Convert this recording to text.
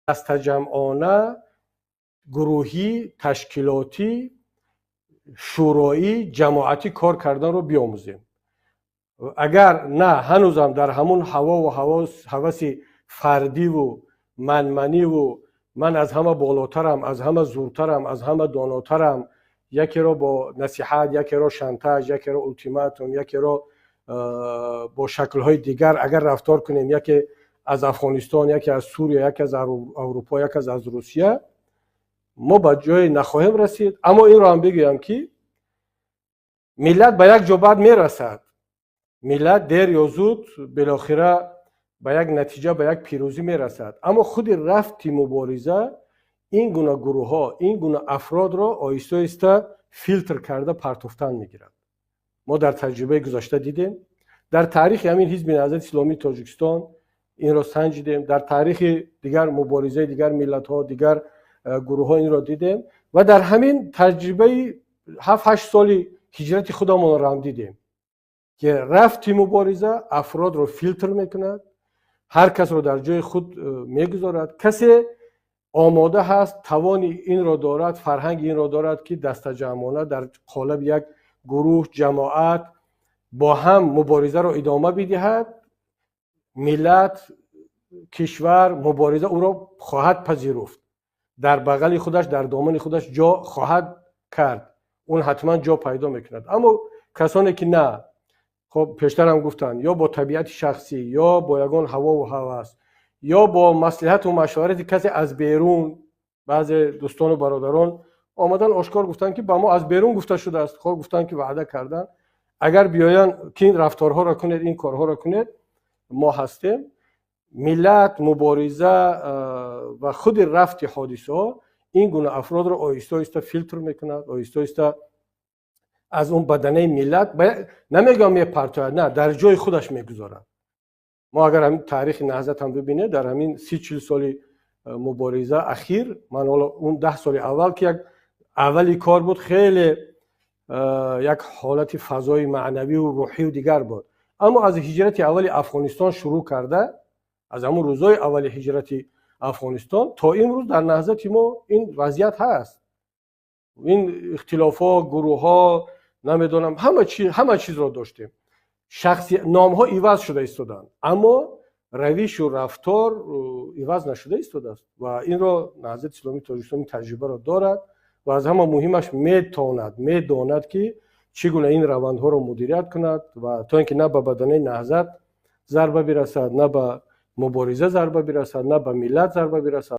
Дастаҷамъона, гурӯҳӣ, ташкилотӣ, шӯроӣ, ҷамоатӣ кор карданро биомӯзем. Агар на, ҳанӯзам дар ҳамун ҳавову ҳаваси фардиву манманиву ман аз ҳама болотарам, аз ҳама зуртарам, аз ҳама донотарам, якеро бо насиҳат, якеро шантаж, якеро ултиматум, якеро бо шаклҳои дигар агар рафтор кунем, яке аз Афғонистон, яке аз Сурия, яке аз Аврупо, яке аз Русия, мо ба ҷое нахоҳем расид. Аммо инро ҳам бигӯям, ки миллат ба як ҷо баъд мерасад. Миллат дер ё зуд билохира ба як натиҷа, ба як пирӯзӣ мерасад. Аммо худи рафти мубориза ин гуна гурӯҳҳо, ин гуна афродро оҳиста оҳиста филтр карда партофтан мегирад. Мо дар таҷрибаи гузашта дидем, дар таърихи ҳамин Ҳизби Наҳзати Исломии Тоҷикистон инро санҷидем, дар таърихи дигар муборизаи дигар миллатҳо, дигар гурӯҳҳо инро дидем ва дар ҳамин таҷрибаи 7-8 соли ҳиҷрати худамонро ҳам дидем, ки рафти мубориза афродро филтр мекунад, ҳар касро дар ҷои худ мегузорад. Касе омода ҳаст, тавони инро дорад, фарҳанги инро дорад, ки дастаҷамъона дар қолаби як гурӯҳ, ҷамоат бо ҳам муборизаро идома бидиҳад, миллат, кишвар, мубориза ӯро хоҳад пазируфт, дар бағали худаш, дар домани худаш ҷо хоҳад кард, он ҳатман ҷо пайдо мекунад. Аммо касоне ки на, хоб, пештарам гуфтанд, ё бо табиати шахсӣ, ё бо ягон ҳавову ҳавас, ё бо маслиҳату машварати касе аз берун, баъзе дӯстону бародарон омадан ошкор гуфтанд, ки ба мо аз берун гуфта шудааст, хоб, гуфтанд, ки ваъда карданд, агар биёянд, ки ин рафторҳоро кунед, ин корҳоро кунед, мо ҳастем. Миллат, мубориза ва худи рафти ҳодисаҳо ин гуна афродро оҳиста оҳиста филтр мекунад, оҳиста оҳиста аз он баданаи миллат, намегӯям мепартояд, на, дар ҷои худаш мегузорад. Мо агар ҳамин таърихи Наҳзат ҳам бибинед, дар ҳамин 30-40 соли мубориза ахир, ман ҳоло он 10 соли аввал, ки як аввали кор буд, хеле як ҳолати фазои маънавию рӯҳию дигар буд. Аммо аз ҳиҷрати аввали Афғонистон шурӯъ карда, аз ҳамон рӯзҳои аввали ҳиҷрати Афғонистон то имрӯз дар Наҳзати мо ин вазъият ҳаст. Ин ихтилофҳо, гурӯҳҳо, намедонам, ҳама чизро доштем. Шахси номҳо иваз шуда истоданд, аммо равишу рафтор иваз нашуда истодааст. Ва инро Наҳзати Исломии Тоҷикистон таҷрибаро дорад ва аз ҳама муҳимаш метавонад, медонад, ки чӣ гуна ин равандҳоро мудирият кунад ва то ин ки на ба баданаи Наҳзат зарба бирасад, на ба мубориза зарба бирасад, на ба миллат зарба бирасад.